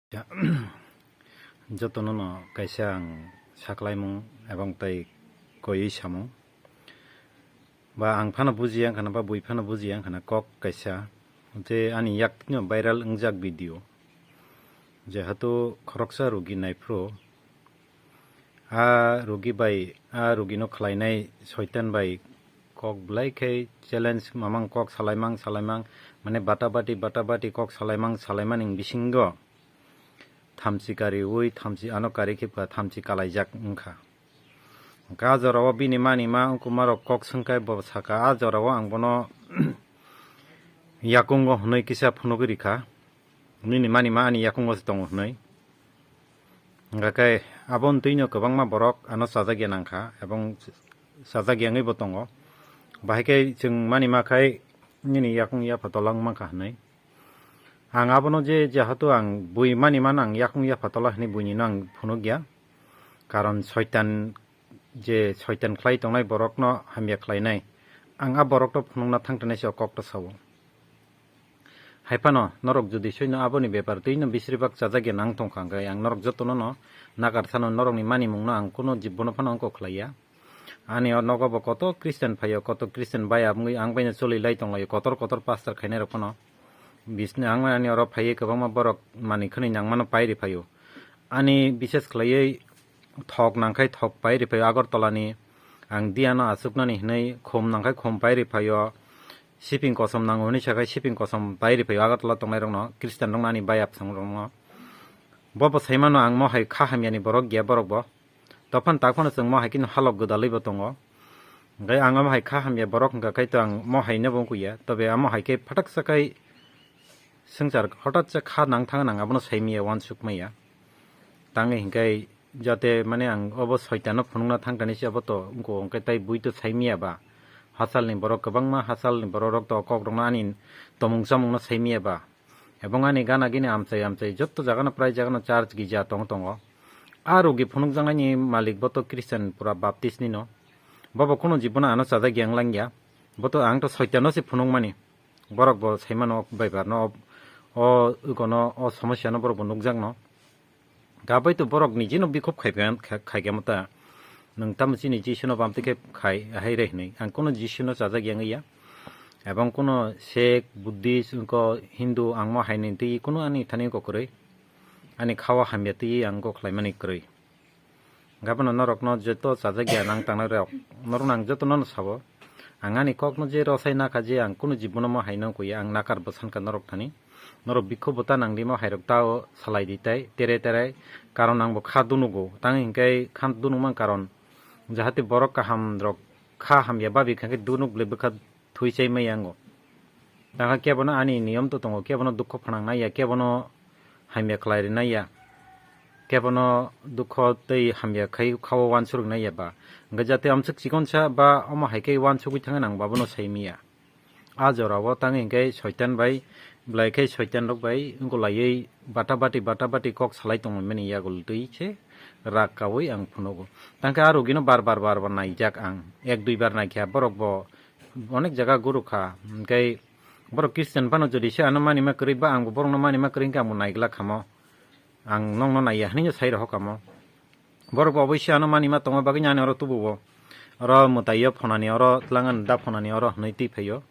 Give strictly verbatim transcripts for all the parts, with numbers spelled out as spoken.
Ya, jotono no kaisa ang saklaimung ebong tei koiwi samung. Ba ang phano bujiya wngkha na, ba bui phano bujiya wngkha na kok kaisa. Je ani yak no viral wngjak video. Jehetu khoroksa rugi naiphuru, a rugi bai, a rugino khlainai soitan bai kok belai khe challenge mamang kok salaimang salaimang, mane bata bati bata bati kok salaimang salaimani bisingo thamchi kariui thamchi ano kari khe ba thamchi kalaijak wngkha. Hwnkhe a jorao bini mani ma wngkuma rok kok swngkhe bo saka, a jorao ang bono yakungo hwnwi kisa phunugwi rikha, nini mani ma ani yakungo se tongo hwnwi. Hwnkhe aboni twino kwbangma borok ano chajak ya nangkha ebong chajak yangwi bo tongo. Bahai khe chwng mani ma khai nini yakung yapha tolang mankha hwnwi. Ang abono je jehetu ang bui mani mano ang yakung yapha tola hwnwi buinino ang phunukya. Karon soitan je soitan khlai tongnai borokno hamya khlainai. Ang a borokno phunukna thangtani se o kokto sao. Hai phano norok jodi soino aboni bepar twino bisribak chajak ya nang tongkha hwnkhe ang norok jotono no nakar sano norokni manimungno ang kuno jibbono phano ongkok khlaiya. Ani o nogo bo koto Christian phaio, koto Christian bai abongwi ang baino choli lai tonglaio, kotor kotor pastor khainai rok phano. Bisni ang ani oro phaiwi kwbangma borok manwi khwnwi nangmano pai riphaio. Ani bises khlaiwi thok nangkhai thok pai riphaio Agartala ni. Ang diano achuknani hinwi khum nangkhai khum pai riphaio. Siping kosom nango hinwi sakhai siping kosom pai riphaio Agartala tongnai rokno, Christian rokno ani bai apsang rokno. Bo bo saimano ang mo hai kha hamyani borok ya borok bo. Tophan tak phano chwng mo hai khe halok gwdalwi bo tongo. Hwnkhe ang omo hai kha hamya borok hwnkha khai to ang mo hai no bo wngkhuya. Tobe amo hai khe phatak sakai swngchar hothat se kha nang thang nang abono saimiya uansuk maya. Tangwi hwnkhe jate mane ang obo soitano phunukna thangkani se obo to wngkho hwnkhe tai bui to saimiya ba. Hachalni borok kwbangma hachalni borok rok to kok rokno ani tomung chamungno saimiya ba. Ebong ani gana gini amchai amchai jotto jagano prai jagano church gija tong tongo. A rugi phunukjaknaini malik bo to Christian pura Baptist ni no. Bobo kuno jibono ano chajak yang langya. Bo to ang to soitano se phunukmani. Borok bo saimano o baibar no o, o ukono o somosya no borok bo nukjak no. Gabai to borok nijino bikhop khai phan-, kha-, khaikha mata. Nwng tamo chini Jisu no bamtwi khe khai, ahai re hinwi. Ang kuno Jisu no chajak yang ya. Ebong kuno Sikh, Buddhist, wngko Hindu, ang mo hai ni twi kuno ani thani wngko kwrwi. Ani kha-o hamya twi ang wngko khlaimani kwrwi. Gabono norokno joto chajak ya nang tangnai rok. Norokno ang jotono no sabo. Ang ani kokno je rosai nakha je ang kuno jibono mo hai no wngkho ya, ang nakar bwsankha norok thani. Norok bikhu bwta nang di mo hai rok ta o salai di tai tere tere. Karon ang bo kha dunugo. Tang hinkhe kha dunuk man karon. Jahate borok kaham rok kha hamya babi kha khe dunuk le bwkha thui chai maya ango. Tangkha kebono ani niyom to tongo, kebono dukho phanang nai ya, kebono hamya khlai ri nai ya, kebono dukho tei hamya khai khao uansuk ri nai ya ba. Hwnkhe jate amswk chikonsa ba omo hai khe uansugwi thangwi nang ba bono sai maya. A jorao tang hinkhe soitan bai, belai khe soitan rok bai wngko laiwi bata bati, bata bati kok salai tongmani yago twi se rak kaui ang phunugo. Tangkhe a rugino bar bar, bar bar naijak ang. Ek dui bar naikha borok bo onek jaga guru kha. Hwnkhe borok Christian phano jodi se ano manima kwrwi ba ang bo borokno manima kwrwi hwnkhe ang bo naiglak khamo. Ang nokno naiya hinwi sai rohor kamo. Borok bo oboise ano manima tongma bagwi ani oro tubuo. Oro mwtaio phonani oro tlangan da phonani oro hinwi twi phaio.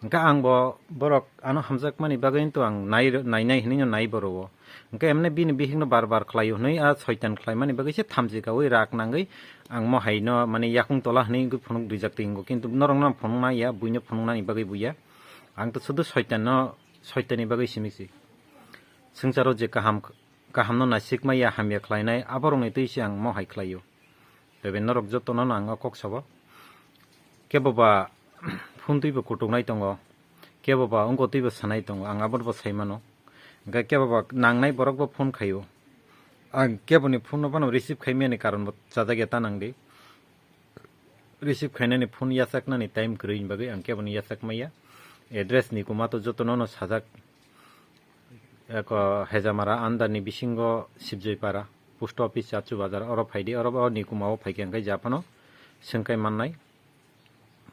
Hwnkhe ang bo borok ano hamjakmani bagwi to ang nai, nainai hinwi no nai borok o. Hwnkhe emne bini bihikno bar bar khlaio hinwi a soitan khlaimani bagwi se thamchi kaui rak nangwi ang mo hai no mane yakung tola hinwi wngwi phunuk duijak twi hingo. Kintu norokno phunuk naiya, buino phunuknani bagwi buya. Ang to sudu soitanno, soitanni bagwi simi si. Swngcharo je kaham, kahamno naisik maya hamya khlainai, aborokni twi se ang mo hai khlaio. Tei norok jotono no ang o kok sabo. Kebo ba phone twibo kutuknai tongo, kebo ba wngko twibo sanai tongo, ang abono bo sai mano. Hwnkhe kebo ba nangnai borok bo phone khaio. Ang keboni phone no phano receive khai mani karon bo chajak ya ta nang di. Receive khainani phone yachaknani time kwrwini bagwi ang keboni yachak maya. Address ni kuma to jotono no sajak. Eko Hejamara under ni bisingo Sibjoipara, post office Chachu Bazar, oro phaidi, oro bo ni kuma o phaikhe hwnkhe japhano swngkai mannai.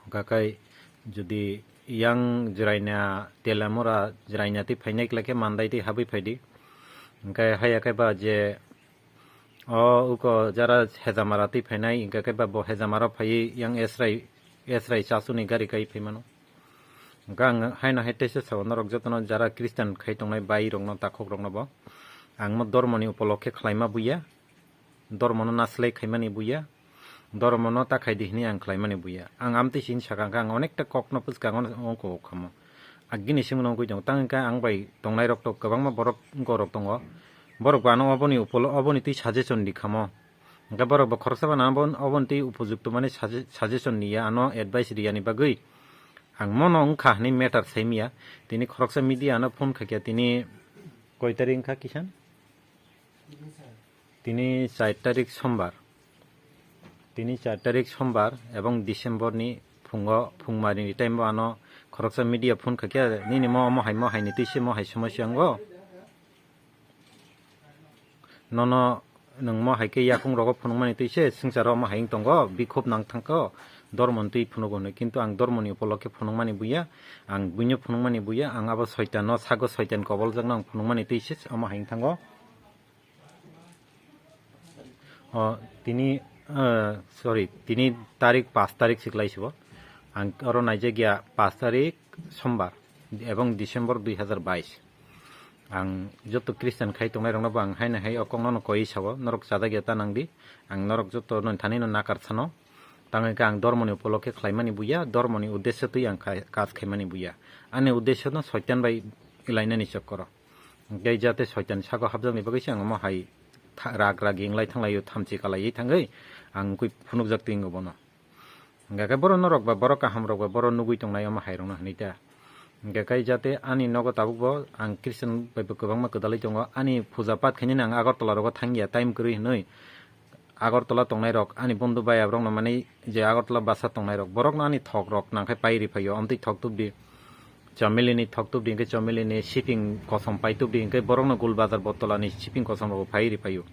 Hwnkhakai jodi yang Jwraina, Telamura, Jwraina twi phainai khlai khe Mandai twi habwi phaidi. Hingke haiya khe ba je o uko jara Hejamara twi phainai, hingke khe ba bo Hejamara phaiwi yang Esrai, Esrai chasuni gari kai phaimano. Hingke ang haino hai teisa sao norok jotono jara Christian khai tongnai bai rokno, takhuk rokno bo ang mo dormoni upolokhe khlaima buya, dormono naslai khaimani buya, dormono ta khai di hwnwi ang khlaimani buya. Ang amtwi sini sakha hwnkhe ang onekta kokno pwskango ongko khamo. Agini simi nongkui tongo. Tang hwnkhe ang bai tongnai rok to kwbangma borok gorok tongo. Borok bo ano oboni upolo, oboni twi suggestion di khamo. Hingke borok bo khoroksa phano abo, oboni twi upojukto mani sugge-, suggestion niya, ano advice riyani bagwi. Ang mono wngkha hwnwi matter saimiya. Tini khoroksa media ano phone khaikha, tini koi tarik wngkha kisan? Tini char tarik sombar. Tini char tarik sombar ebong December ni phungo, phungmari ni time o ano khoroksa media phone khaikha, nini mo omo hai mo hai ni twi se mo hai somosya wngo. Nono nwng mo hai khe yakung rogo phunukmani twi se swngcharo omo hai wng tongo, bikhop nang thangkho, dormoni twi phunugo hwnwi. Kintu ang dormoni upolokhe phunukmani buya, ang buino phunukmani buya, ang abo soitanno sago, soitan koboljakno ang phunukmani twi se omo hai wng thango. O, tini, eh, sorry, tini tarik, pas tarik siklai sibo. Ang oro naijak ya pas tarik sombar ebong December dui hazar bais. Ang joto Christian khai tongnai rokno bo ang haino hai o kokno no koi sabo, norok chajak ya ta nang di. Ang norok joto no thani no nakar sano. Tang hwnkhe ang dormoni upolokhe khlaimani buya, dormoni uddesyo twi ang khai-, kaj khaimani buya. Ani uddesyo no soitan bai elainani chokkoro. Hingke jate soitan sako hapjakni bagwi se ang omo hai tha-, rag ragi wnglai thanglaio, thamchi kalaiwi thangwi ang kwi phunukjak twi wngo bono. Hingke khe borok norok ba borok kaham rok ba borok nugwi tongnai omo hai rokno hwnwi ta. Hingke khe jate ani nogo tabuk bo ang Christian bai bo kwbangma kwdalwi tongo. Ani puja pat khainani ang Agartala rogo thangya time kwrwi hwnwi. Agartala tongnai rok, ani bondhu bai aborok no mani je Agartala basa tongnai rok, borok no ani thok rok nang khai pai ri phaio, amtwi thok tubdi, chamili ni thok tubdi, hingke chamili ni siping kosom pai tubdi, hingke borok no Gul Bazar Bottola ni siping kosom rok pai ri phaio.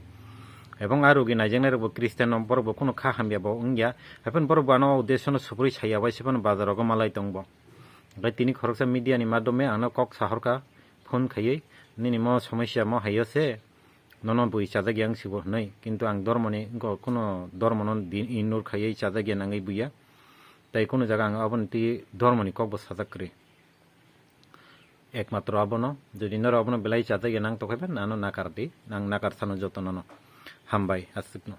Ebong a rugi naijaknai rok bo Christian no, borok bo kunu kha hamya bo wngya, haphano borok bo ano uddesyo no supuri saya bai se phano bazar rogo malai tong bo. Hingke tini khoroksa media ni madhyome ano kok sahorka phone khaiwi, nini mo somosya mo haio se, nono bui chajak ya wng sibo hwnwi, kintu ang dormoni, wngkha kuno dormono di-, ignore khaiwi chajak ya nangwi buya, tei kuno jaga ang aboni twi dormoni kokbo sajak kwrwi. Ekmatro abono, jodi norok abono belai chajak ya nang tongkhaiba, nano nakar di, ang nakar sano jotono no. Hambai, aswkno.